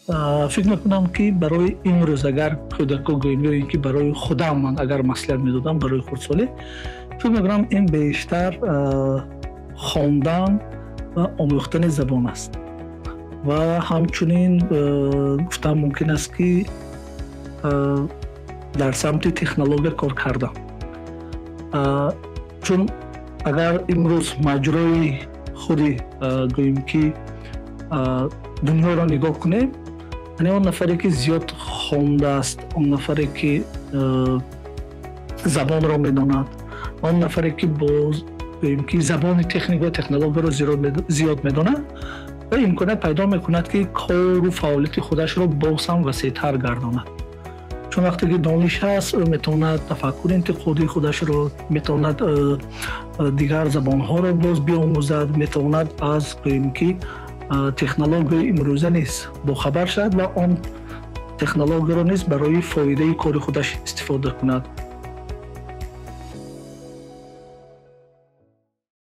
Фикр мекунам, ки барои имрӯз агар кӯдако гӯем ё ин ки барои худам ман агар маслиҳат медодам барои хурдсолӣ, фикр мекунам, ин бештар хондан ва омӯхтани забон аст. Ва ҳамчунин гуфтан мумкин аст, ки дар самти технология кор кардан, чун агар имрӯз маҷрои худи, гӯем ки, дунёро нигоҳ кунем, яъне он нафаре, ки зиёд хондааст, он нафаре, ки забонро медонад, он нафаре, ки бо, гӯем ки, забони техника ва технологияро зиёд медонад ва имконият пайдо мекунад, ки кору фаъолияти худашро боз ҳам васеътар гардонад. Чун вақте ки дониш ҳаст, ӯ метавонад тафаккури интиқодии худашро, метавонад дигар забонҳоро боз биомӯзад, метавонад аз, гӯем ки, технологияи имрӯза низ бохабар шавад ва он технологияро низ барои фоидаи кори худаш истифода кунад.